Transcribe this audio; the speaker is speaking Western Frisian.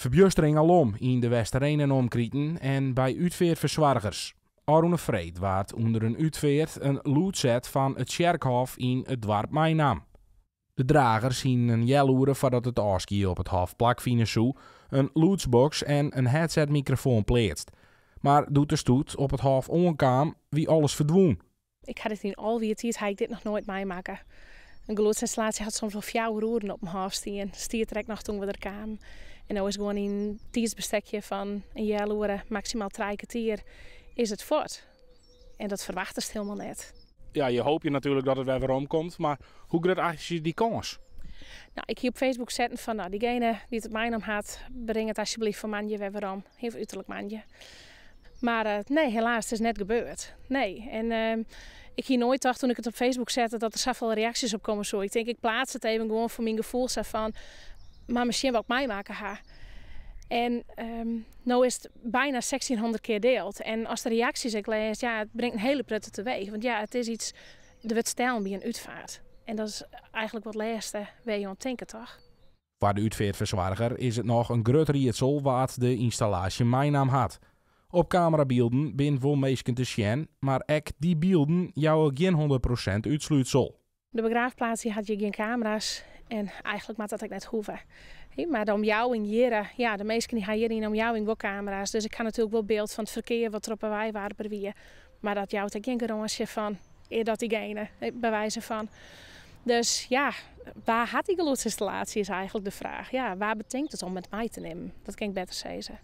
Ferbjustering alom yn De Westereen en omkriten en by útfeartfersoargers. Ôfrûne freed waard ûnder in útfeart in lûdsset fan it tsjerkhôf yn it doarp meinaam. De dragers hienen in healoere foardat it ôfskie op it hôf plakfine soe in lûdsboks en in headsetmikrofoan pleatst. Mar doe't de stoet op it hôf oankaam, wie alles ferdwûn. Ik ha dit yn 11 jier tiid ha ik dit noch noait meimakke. In gelûdsynstallaasje hat soms wol 4 oeren op in hôf stien. Stiet der ek noch toen we der kamen. En no is gewoan yn in tiidsbestekje fan in healoere, maksimaal 3 kertier, is it fuort. En dat ferwachtest hielendal net. Ja, je hoopje natuerlik dat it wer werom komt, mar hoe grut achtsje je dy kâns? Nou, ik hie op Facebook setten fan, nou, diegene dy't it meinaam hat, bring it alsjeblieft foar moandei wer werom. Of uterlik moandei. Mar nee, helaas, it is net gebeurd. Nee, en ik hie noait tocht toen ik it op Facebook sette dat der safolle reaksjes op komme soe. Ik tink, ik pleats it even gewoan foar myn gefoel sa fan, mar miskien wat ik meimakke ha. En no is it byna 1600 kear dield. En as de reaksjes ik lês, ja, it bringt in hiele protte teweech. Want ja, it is yts, der wurdt stellen by in útfeart. En dat is eigentlik wat lêste wêr't je oan tinke, toch? Foar de útfeartfersoarger is it noch in grut riedsel wa't de ynstallaasje meinaam hat. Op kamerabylden binne wol minsken te sjen, mar ek dy bylden jouwe gjin 100% útslútsel. De begraafplaats die hat hjir gjin kamera's en eigentlik moat dat ek net hoege. Mar de omjouwing hjir, ja, de minsken dy ha hjir yn de omjouwing wol kamera's. Dus ik ha natuerlik wol byld fan it ferkear wat der op 'e wei warber wie. Mar dat jout ek gjin garânsje fan is dat diegene, by wize fan. Dus ja, wa hat dy gelûdsynstallaasje is eigentlik de fraach. Ja, wa betinkt it om it mei te nimmen? Dat kin ik better sizze.